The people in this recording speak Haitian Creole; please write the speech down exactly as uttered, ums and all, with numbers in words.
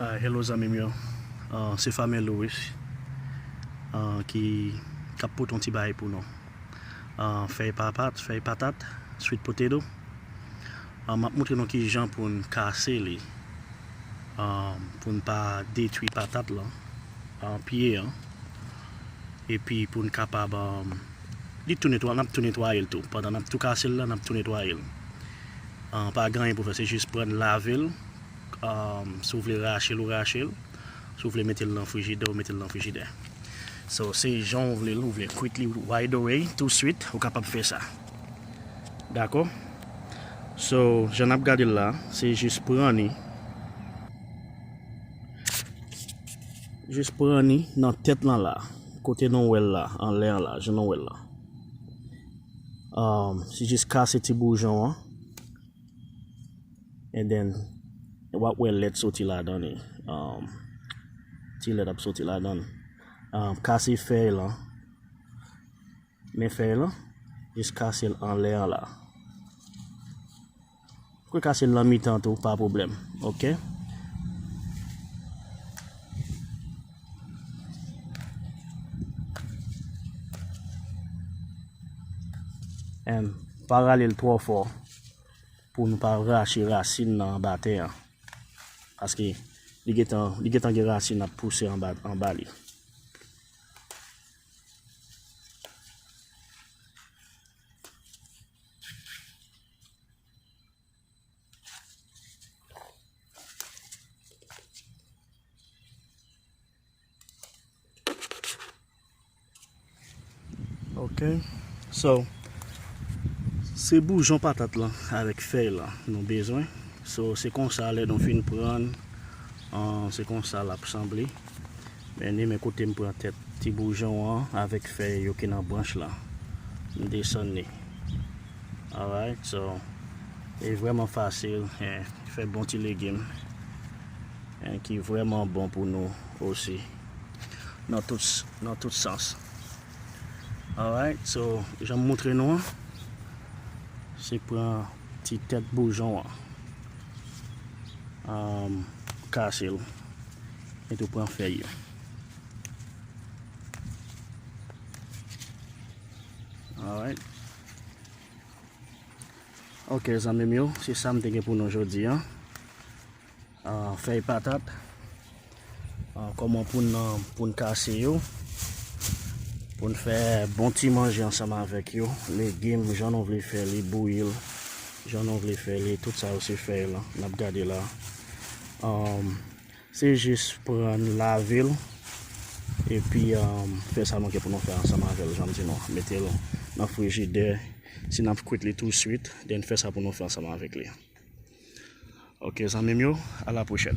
Ah, hello zanmi m yo. Ah, se Famè Louis, ah, ki k ap pote yon ti bagay pou nou. Ah, fèy patat, fèy patat, sweet potato. Ah, m ap montre nou kijan pou n kase li, ah, pou n pa detwi patat lan, ah, pye an. Epi pou n kapab, ah, li tou netwa-, n ap tou netwaye l tou. Pandan n ap tou kase l la, n ap tou netwaye l. Ah, pa gen anyen pou fè, se jis pran l, lave l. Ah, si w vle rache l, ou rache l. Si w vle mete l nan frijidè, ou mete l nan frijidè. So, se jan w vle l, ou vle kwit li right away, tou swit, ou kapab fè sa. Dakò? So, jan n ap gade l la, se jis pran li. Jis pran li nan tèt lan la. Kote nou wè l la, anlè an la, jan nou wè l la. Um, se jis kase ti boujon an. And then, w ap wè lèt soti ladan li. Um, ti lèt ap soti ladan li. Um, kase fèy lan. Men fèy lan, jis kase l anlè an la. Ou ka kase l nan mitan tou, pa pwoblèm. Oke? And pa rale l twò fò pou nou pa rache rasin nan anba tè an. Paske li gentan, li gentan gen rasin ap pouse anba, anba li. Ok. So, se boujon patat lan avèk fèy lan nou bezwen. So, se konsa lè nou fin pran, ah, se konsa l ap sanble. Men ni men kote m pran tèt ti boujon an avèk fèy yo ki nan branch lan. M desann li. Alright, so, e vrèman fasil, eh, fè bon ti legim, eh, ki vrèman bon pou nou osi. Nan tout, nan tout sans. Alright, so, jan m montre nou an, se pran ti tèt boujon an. Um, kase l. Epi w pran fèy yo. Alright. Ok, zanmi m yo, se sa m te gen pou nou jodi an. Ah, fèy patat. Ah, kòman pou n, pou n kase yo. Pou n fè bon ti manje ansanm avèk yo. Legim, jan nou vle fè li, bouyi l. Jan nou vle fè li, tout sa yo se fèy lan. N ap gade la. Um, se jis pran lave l. Epi, um, fè sa nou gen pou nou fè ansanm avè l, jan m di nou. Mete l nan frijidè. Si n ap kwit li tou swit, then fè sa pou nou fè ansanm avèk li. Ok, zanmi m yo, a la pwochèn.